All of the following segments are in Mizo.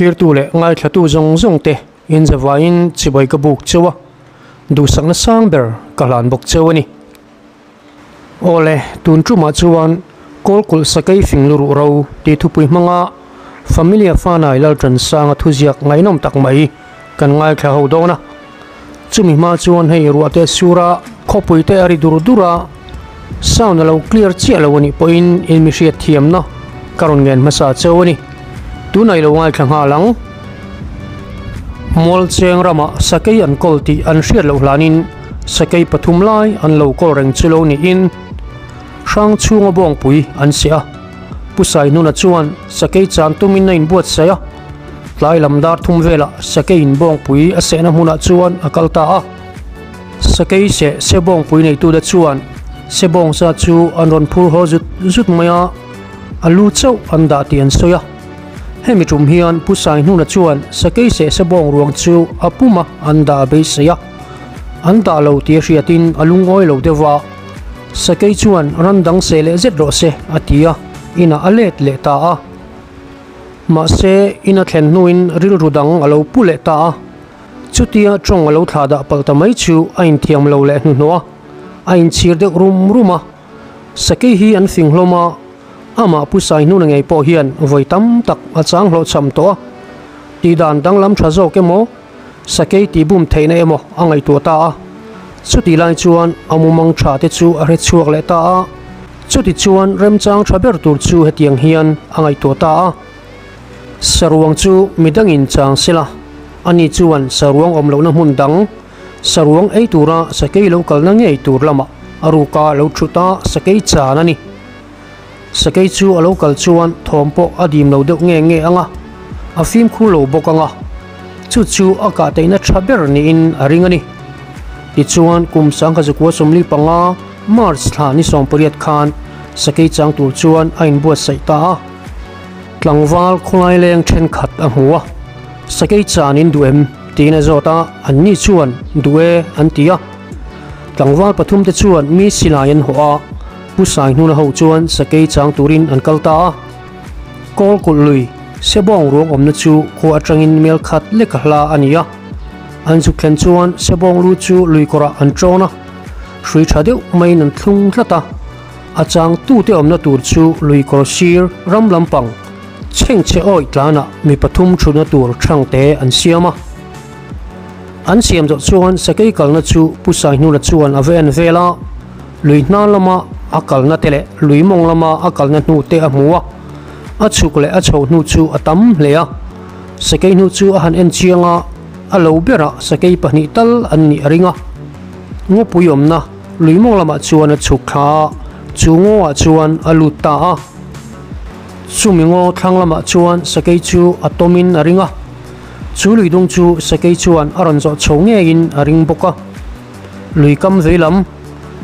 Thlirtu leh ngaithlatu zawng zawng te in zavaiin chibai ka buk cheu a, duhsakna sang ber ka hlan bawk cheu a ni. Awle, tun tumah chuan Kawlkulh Sakei fing luruh ro tih thupui hmanga Familia Fanai Lalṭansanga thuziak ngaihnawm tak mai kan ngaithla ho dawn a. Chumi hma chuan hei ruahte sura khawpui te a ri dur dur a, sound a lo clear chiah lo a nih pawhin in mi hriat thiamna ka rawn ngen hmasa cheu a ni. Tunah i lo ngaithla nghal ang. Mualcheng ramah sakei an kawl tih an hriat loh hlanin sakei pathum lai an lo kawl reng chu lo niin hrang chhunga bawngpui an seh a. Pu Saihnuna chuan sakei chan tumin a inbuatsaih a. Tlai lam dar thum velah sakei in bawngpui a sehna hmunah chuan a kal ta a. Sakei seh se bawngpui neitute chuan se bawngsa chu an rawn phur haw zut zut mai a, a lu chauh an dah tih an sawi a. Hemi tum hian Pu Saihnuna chuan sakei seh se bawng ruang chu a pum a an dah a beisei a. An dah lo tih a hriatin a lungawi lo deuh va, sakei chuan ran dang seh leh zet rawh se a ti a, inah a let leh ta a. Mahse, in a thlen hnuin rilru dang a lo pu leh ta a, chutia tawng a lo thlah dah palh ta mai chu a inthiam lo leh hnuhnawh a, a inchhir deuh rum rum a. Sakei hi an fing hlawm a, amah Pu Saihnuna ngei pawh hian vawi tam tak a chang hlawhchham tawh a, tihdan danglam tha zawk emaw, sakei tihbum theihna emaw a ngaihtuah ta a. Chutih lai chuan a mumang tha te chu a hre chhuak leh ta a. Chuti chuan remchang tha ber tur chu hetiang hian a ngaihtuah ta a. Saruang chu midangin chang sela, ani chuan saruang awm lohna hmun dang, saruang ei tura sakei lo kalna ngei tur lamah a ruka lo thut a, sakei chan a ni. Sakei chu a lo kal chuan thawm pawh a dim lo deuh nge nge ang a, a fimkhur lo bawk ang a, chu chu a kah teihna tha ber niin a ring a ni. Tichuan kum sangkha 1945 March thla ni 18 khan sakei chang tur chuan a inbuatsaih ta a, tlangval khawlai leng thenkhat a hmu a, sakei chan in duh em? tiin a zawt a, anni chuan duh e an ti a. Tlangval pathum te chuan mi silai an hawh a, Pu Saihnuna ho chuan sakei chang turin an kal ta a. Kawlkulh lui, Sebawng ruang awmna chu khua atangin mel khat lek a hla a ni a. An zuk thlen chuan Sebawng lu chu lui kawrah an ṭawn a, hrui ṭha deuh maiin an thlung tlat a. A chang tute awmna tur chu lui kawr sir ram lampang chhengchhe awih tlanah mi pathum ṭhutna tur ṭhangte an siam a. An siam zawh chuan sakei kalna chu Pu Saihnuna chuan a va en vel a. Lui hna lama a kalna te leh lui mawng lama a kalna hnu te a hmu a, a chhuk leh a chho hnu chu a tam hle a. Sakei hnu chu a han en chiang a, a lo berah sakei pahnih tal an nih a ring a. Ngawpui awmna lui mawng lamah chuan a chhuk thla a, chu ngawah chuan a lut ta a. Chumi ngaw thlang lamah chuan sakei chu a tawmin a ring a, chu lui dung chu sakei chuan a rawn zawh chho ngeiin a ring bawk a. Lui kam vei lam,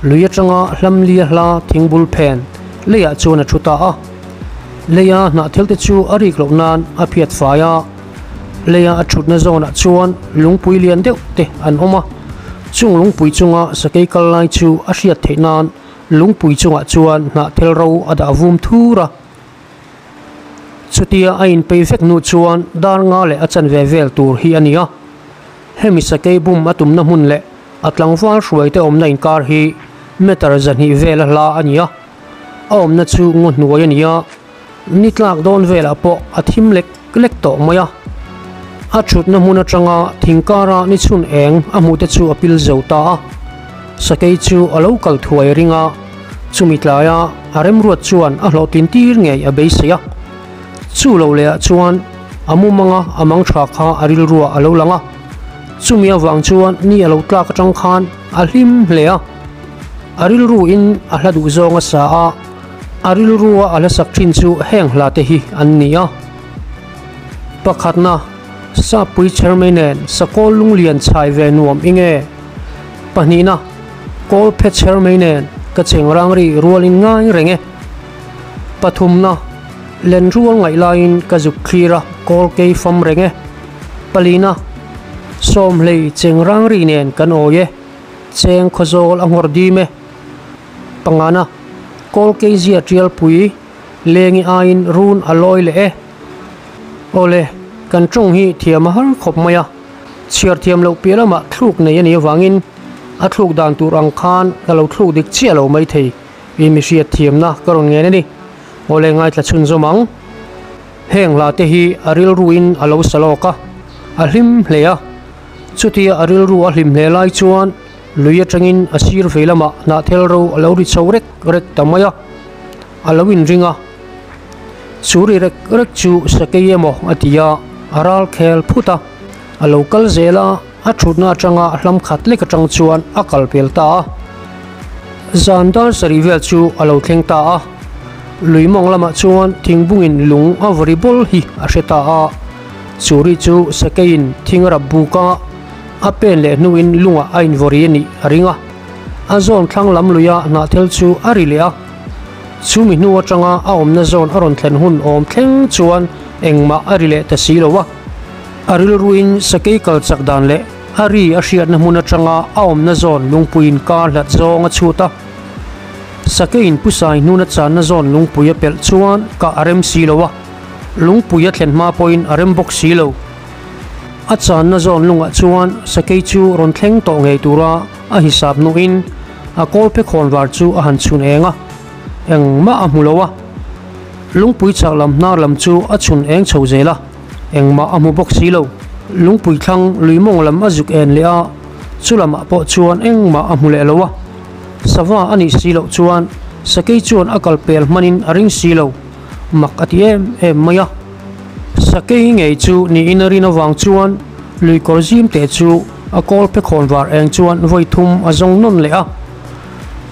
lui atanga hlam lia hla thingbul phen leiah chuan a thu ta a. Leia hnahthel te chu a rik loh nan a phiat fai a. Leia a thutna zawnah chuan lungpui lian deuh te an awm a. Chung lungpui chunga sakei kal lai chu a hriat theih nan lungpui chungah chuan hnahthel ro a dah vum thur a. Chutia a inpei vek hnu chuan dar nga leh a chanve vel tur hi a ni a. Hemi sakei bum a tumna hmun leh a tlangval hruaite awmna inkar hi meter 200 vel a hla a ni a, a awmna chu ngaw hnuai a ni a, ni tlak dawn velah pawh a thim lek lek tawh mai a. A thutna hmun atanga thingkara ni chhun eng a hmuhte chu a pil zo ta a, sakei chu a lo kal thuai ring a, chumi tlaia a remruat chuan a hlawhtlin tir ngei a beisei a. Chu lo lehah chuan a mumanga a mang tha kha a rilruah a lo lang a, chumi avang chuan ni a lo tlak atang khan a hlim hle a. A rilruin a hla duh zawng a sa a, a rilrua a hla sak thin chu heng hla te hi an ni a. Pakhatna, Sappui Chermei nen Sakawl lunglian chhai ve nuam i nge? Pahnihna, Kawlphe Chermei nen ka chengrang ri rualin ngai reng e. Pathumna, Lenrual ngaih laiin ka zuk thlir a, kawl kei fam reng e. Palina, Sawmhlei cheng rang ri nen kan awi e, cheng khawzawl a nghawr dim e. Pangana, Kawl kei zia tialpui lengi aiin run a lawi leh e. Awle, Kan tawng hi thiam a har khawp mai a, chhiar thiam loh piah lamah thluk nei a nih avangin a thluk dan tur ang khan ka lo thluk dik chiah lo mai thei i mi hriat thiamna ka rawn ngen a ni. Awle ngaithla chhunzawm ang. Heng hla te hi a rilruin a lo sa lawk a, a hlim hle a. Chutia a rilru a hlim hle lai chuan lui atangin a sir vei lamah hnahthel ro a lo ri chho rek rek ta mai a, a lo inring a. Chu ri rek rek chu sakei emaw a ti a, a ral khel phut a. A lo kal zel a, a thutna atanga hlam khat lek atang chuan a kal pel ta a. Zan dar sarih vel chu a lo thleng ta a. Lui mawng lamah chuan thingbungin lung a vaw ri bawl hi a hre ta a. Chu ri chu sakeiin thing a rap buk a, a pen leh hnuin lungah a invaw ri a nih a ring a. A zawn thlang lam luia hnahthel chu a ri leh a. Chumi hnu atanga a awmna zawn a rawn thlen hun awm thleng chuan engmah a ri leh ta si lo a. A rilruin sakei kal chak dan leh a ri a hriatna hmun atanga a awmna zawn lungpuiin kar hlat zawng a chhut a. Sakeiin Pusai hnuna channa zawn lungpui a pelh chuan kah a rem si lo a, lungpui a thlen hma pawhin a rem bawk si lo. A channa zawn lungah chuan sakei chu rawn thleng tawh ngei tura a hisap hnuin a kawlphe khawnvar chu a han chhun eng a, engmah a hmu lo a. Lungpui chak lam hnar lam chu a chhun eng chho zel a, engmah a hmu bawk si lo. Lungpui thlang lui mawng lam a zuk en leh a, chu lamah pawh chuan engmah a hmu leh lo a. Sava a nih si loh chuan sakei chuan a kal pel hmanin a ring si lo, mak a ti em em mai a. Sakei ngei chu niin a rin avang chuan lui kawr zim teh chu a kawl phe khawn var eng chuan vawi thum a zawng nawn leh a.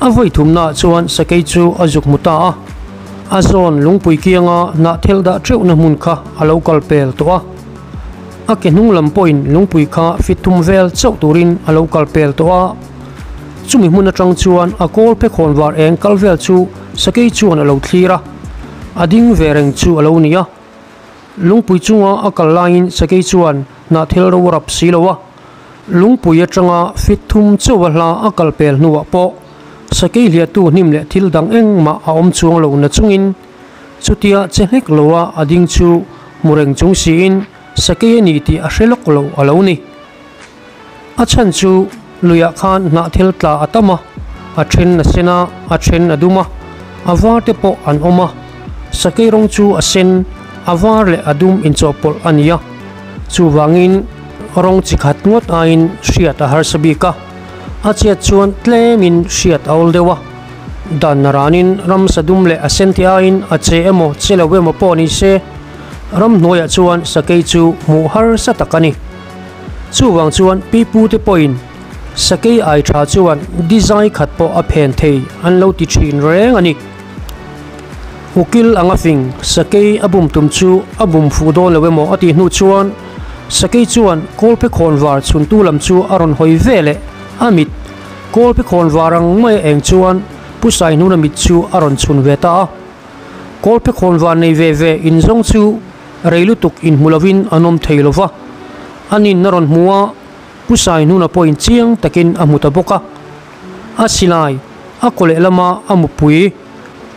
A vawi thumnaah chuan sakei chu a zuk hmu ta a. A zawn lungpui kianga hnah thel dah teuhna hmun kha a lo kal pel tawh a. A ke hnung lam pawhin lungpui kha fit thum vel chauh turin a lo kal pel tawh a. Chumi hmun atang chuan a kawl phe khawn var eng kal vel chu sakei chuan a lo thlir a. A ding ve reng chu a lo ni a. Lungpui chunga a kal laiin sakei chuan hnah thil ro a rap si lo a. Lungpui atanga fit thum chauh a hla a kal pel hnuah pawh sakei hliahtu hnim leh thil dang engmah a awm chuang lo na chungin chutia che hlek loa a ding chu hmu reng chung siin sakei a ni tih a hre lawk lo a lo ni. A chhan chu luiah khan hnah thil tla a tam a, a then a sen a, a then a dum a, a var te pawh an awm a. Sakei rawng chu a sen, a var leh a dum inchawhpawlh a ni a, chuvangin rawng chi khat ngawt aiin hriat a harsa bik a, a chiat chuan tlemin hriat a awl deuh a. Dan ranin ramsa dum leh a sen te aiin a che emaw che lo emaw pawh ni se, ramhnuaiah chuan sakei chu hmuh harsa tak a ni. Chuvang chuan pipute pawhin sakei ai tha chuan dizai khat pawh a phen thei an lo ti thin reng a ni. Ukil anga fing sakei a bum tum chu a bum fuh dawn lo emaw a tih hnu chuan sakei chuan kawlphe khawnvar chhuntu lam chu a rawn hawi ve leh a mit kawlphe khawnvar ang mai a eng chuan Pu Saihnuna mit chu a rawn chhun ve ta a. Kawlphe khawnvar nei ve ve inzawng chu Rei lutuk inhmu lovin an awm thei lo va, an in a rawn hmu a, Pu Saihnuna pawhin chiang takin a hmu ta bawk a. A silai, a kaw lehlama a mupui,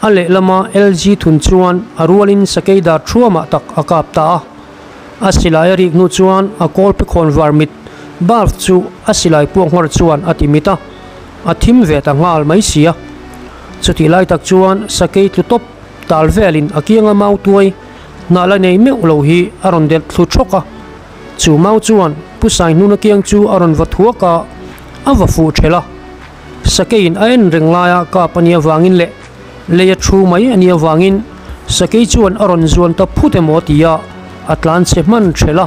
a lehlama LG thun chuan a rualin sakei dar thuamah tak a kap ta a. A silai a rik hnu chuan a kawlpe khawnvar mit bulb chu a silai puak nghawr chuan a ti mit a, a thim ve ta nghal mai si a. Chutih lai tak chuan sakei tlu tawp tal velin a kianga mau tuai Hnah la nei meuh lo hi a rawn delh thlu thawk a, chu mau chuan Pu Saihnuna kiang chu a rawn va thuak a, a va fuh thelh a. Sakeiin a en reng laia kap a nih avangin leh lei a thu mai a nih avangin sakei chuan a rawn zuan ta phut emaw ti a, a tlan chhe hman thelh a.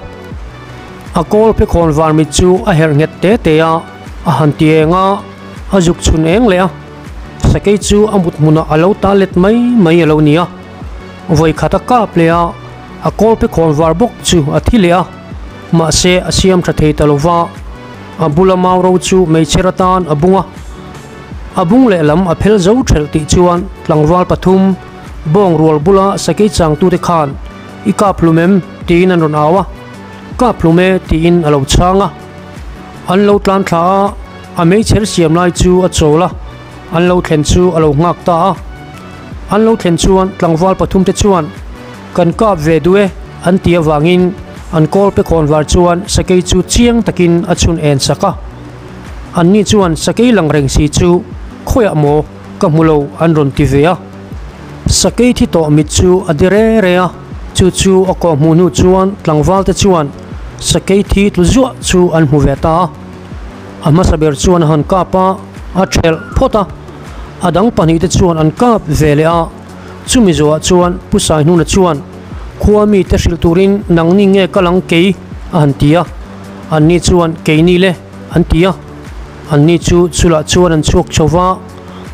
A kawl phekhawn var mit chu a herh nghet te te a, a han ti eng a, a zuk chhun eng leh a. Sakei chu a mut hmunah a lo ta let mai mai a lo ni a. Vawi khat a kap leh a, a kawlpe khawn var bawk chu a thi leh a, mahse a siam tha thei ta lo va, a bula mau ro chu meichher atan a bung a. A bung lehlam a phel zo thelh tih chuan tlangval pathum bawng rual bula sakei changtute khan I kap hlum em? tiin an rawn au a, Kap hlum e tiin a lo chhang a. An lo tlan thla a, a meichher siam lai chu a chawl a, an lo thlen chu a lo nghak ta a. An lo thlen chuan tlangval pathumte chuan, Kan kap ve duh e, an ti avangin An kawlpe khawnvar chuan sakei chu chiang takin a chhun en sak a. Anni chuan sakei lang reng si chu khawiah maw ka hmu lo an rawn ti ve a. Sakei thi tawh mit chu a di re re a, chu chu a kawh hmuh hnu chuan tlangval te chuan sakei thi tlu zuah chu an hmu ve ta a. A hmasa ber chuan a han kap a, a thelh phawt a. A dang pahnihte chuan an kap ve leh a, chumi zawhah chuan Pu Saihnuna chuan, Khua mite hrilh turin nangni nge kal ang kei? a han ti a. Anni chuan, Keini le, an ti a. Anni chu chulah chuan an chhuak chho va,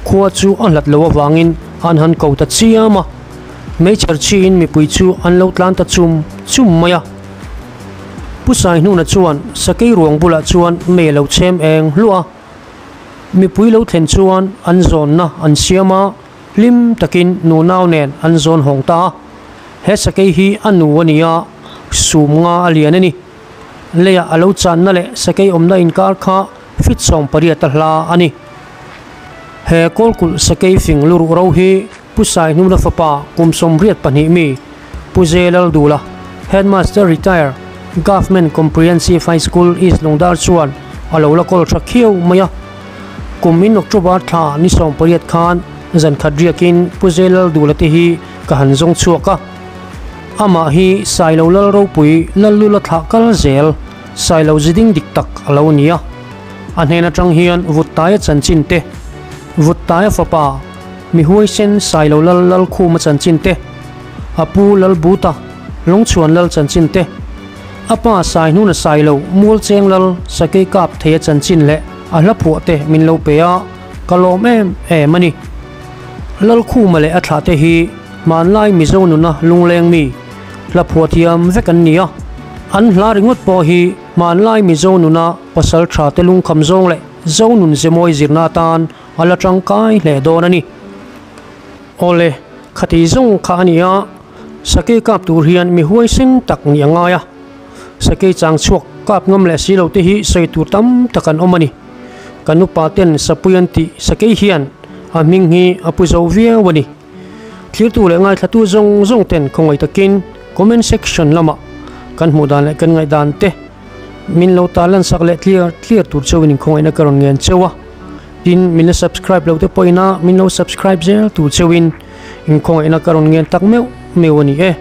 khua chu a hlat lo avangin an han ko ta chiam a. Meichher chhiin mipui chu an lo tlan ta chum chum mai a. Pu Saihnuna chuan sakei ruang bulah chuan mei a lo chhem eng hluah a. Mipui lo thlen chuan an zawnna an siam a, hlim takin nunau nen an zawn hawng ta a. He sakei hi a nu a ni a, sum nga a lian a ni. Leiah a lo channa leh sakei awmna inkar kha fit 18 a hla a ni. He kawlkulh sakei fing luruh ro hi Pu Saihnuna fapa kum 82 mi Pu Zelaldula, Headmaster Retire, Government Comprehensive High School, East Lungdar chuan a lo la kawl tha khiau mai a. Kum in October thla ni 18 khan zan khat riakin Pu Zelaldula te hi ka han zawng chhuak a. Amah hi Sailo Lal ropui Lallula thlah kal zel Sailo ziding dik tak a lo ni a. A hnen atang hian Vuttaia chanchin te, Vuttaia fapa mi huaisen Sailo Lal Lalkhuma chanchin te, A pu Lalbuta, Lungchhuan Lal chanchin te, a pa Saihnuna Sailo, Mualcheng Lal, Sakei Kap theia chanchin leh a hla phuah te min lo pe a, ka lawm em em a ni. Lalkhuma leh a thlah te hi hmanlai Mizo nuna lungleng mi, hla phuah thiam vek an ni a. An hla ringawt pawh hi hmanlai Mizo nuna pasal tha te lungkham zawng leh Zo nun zemawi zirna atan a la tangkai hle dawn a ni. Awle, khati zawng kha a ni a, sakei kap tur hian mi huaisen tak nih a ngai a. Sakei chang chhuak kap ngam leh si lo te hi sawi tur tam tak an awm a ni. Kan upa ten sapui an tih sakei hian a hming hi a pu zo viau a ni. Thirtu leh ngaithlatu zawng zawng ten khawngaih takin comment section lamah kan hmuh dan leh kan ngaihdan te min lo tarlan sak leh tliar tliar tur chauhin inkhawngaihna ka rawn ngen cheu a. Tin, min la subscribe lo te pawhin a min lo subscribe zel tur cheuhin inkhawngaihna ka rawn ngen tak meuh meuh a ni e.